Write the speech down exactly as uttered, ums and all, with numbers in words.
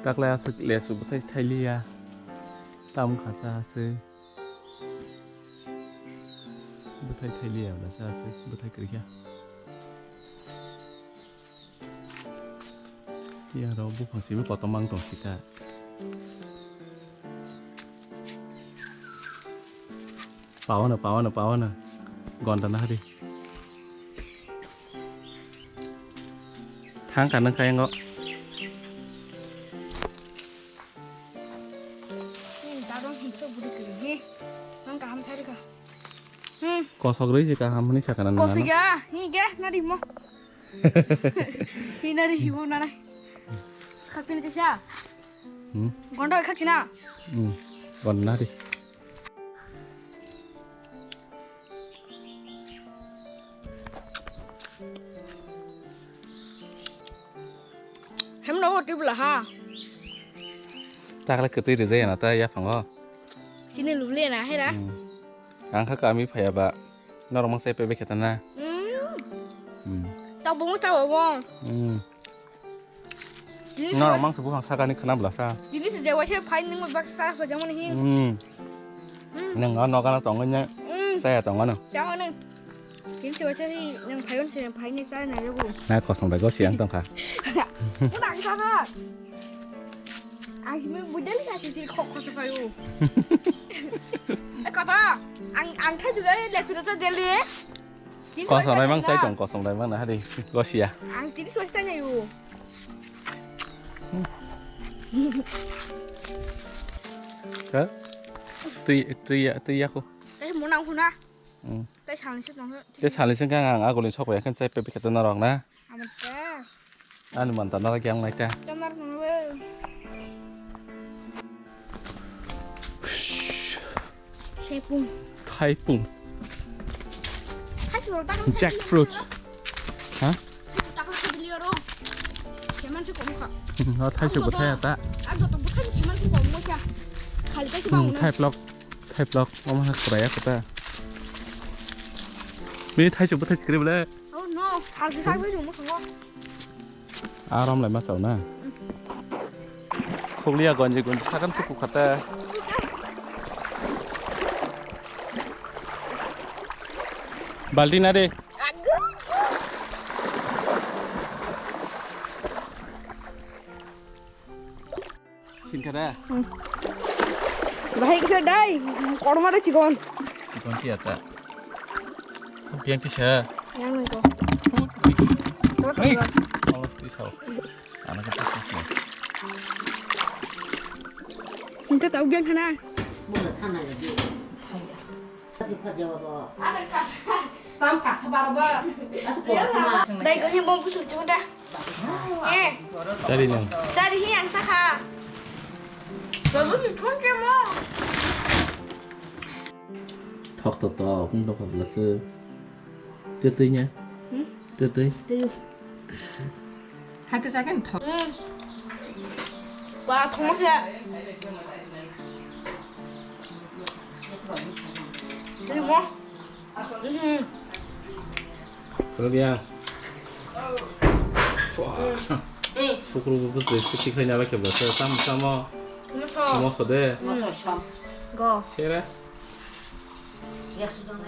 Taklai aswk lesu bwthai thailiya. Tam khasa aswk. Bwthai thailiya bwlasa aswk bwthai kwrwikha. Yang rok buphang simi kotor mang tong sita. Pawana, pawana, pawana. Gonda na hari. Thang ka nang kaya ngo. Ni dadong hingso budi kiri ni. Nang kaham thari ka. Hmm. Kosok rwi si kaham hwnwi sakha na nang. Kosok ya, ni ge nari mo. Ni nari himo nana. Khapin kisa. Hmm. Gonda khachina. Hmm. Gonda nari. Hemno o tibla ha. Takle kwtwi rijaya na ta yaphango. Sini lule na hera. Hmm. Ang kha kami phaya ba. Norok mang sai pebe kheta na. Hmm. Hmm. Tabung tabung. Hmm. Tini Norok se mang se buphang sakani khna bwlasa. Tini se je waisa phai nung bak sa phajamani hin. Hmm. Hmm. Nung ano gana tongwi ne. Hmm. Saya tongano. Chao nung. Tini se waisa ri nung phayon se phai ni sa na jogo. Na kosong bai go siang tongkha. Ni bak sa ba. Ang simi budel ka titi khok khok se phayo. Eh, kata. Ang, ang thai juga le chura cha deli. Kosong rai mang sai tong, kosong rai mang na hari. Gosia. Ang tini soi sai nayo. Ka? Tui, tui ya, tui ya ko. Tei mo nang huna. Hmm. Tei salni se tong. Tei salni se kang ang agulin sok ya kan sai pe pe kata norok na. Amate. Ani manta nara kyang nai ta. Tamar nungwe. Sepung. Thaipung. Hai soro takang. Jackfruit. Ha? Hai takang se bili oro. Seman se kom kha. Hmm, oh, thai se bo thai ta. Ar do to bo thai seman se kom mo kya. Khali ta se ba. Hmm, thai plok. Thai plok. Omo ha kura ya kata. Bini thai se bo thai kri bele. Oh no, har se sa mo mo. Aram lai ma chao na. Khoglia gonji gonji sakam tuku khata. Balti na de. Sinkha da? Hmm. Bahai kisa dai, korma da chikon. Chikon tiya ta. Biang kisa. Yang nang ko. Hei. Hei. Awas ti sao. Anak kecil kisa. Minta tahu biang sana. Tam kasa barba. Dai ko hin bom kusu chunda. Eh. Sari nang. Sari hi ang sakha. Babu si kon ke mo. Thok to to kung dok bla se. Te te nya. Hmm? Te te. Te. Hati second thok. Hmm. Ba thok mo kya. Te mo. Mhm. Terus ya. Wah. Eh. Sukru bu bu sih sih kayak nyala ke bahasa tam sama. Moso. Moso deh. Moso sam. Go. Sera. Ya sudah.